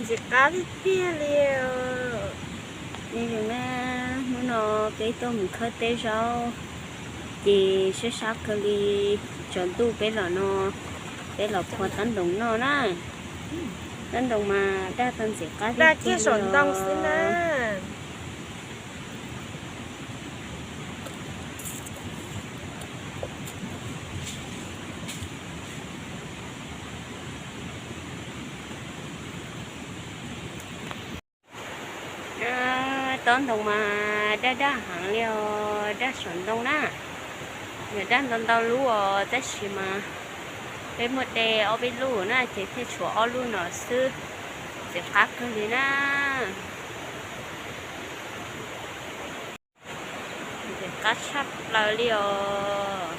Ntxim qab tiag tiag li os. Nyob zoo na, hnub no peb tuaj mus khawb teb zaub, ces sab sab kawg li, tsaus ntuj peb los no, peb los phua tab ntoos noj na. Tab ntoos mas daj tau ntxim qab tiag tiag li os. Tab ntoos mas daj daj heev li os, daj saum ntoo na. Yog daj ntau ntau lub os, tab sis mas peb muaj de ob peb lub na, ces thiaj tshuav ob lub no xwb. Ntxim qab kawg li na. Ntxim qab tshaj plaws li os.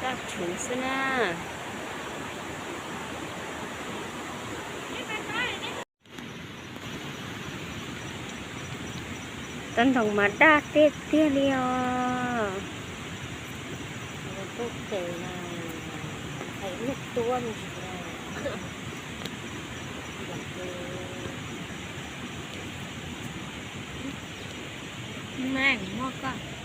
Daj rhuv xwb na. Tab ntoos mas daj tiag tiag li os. Muaj koj.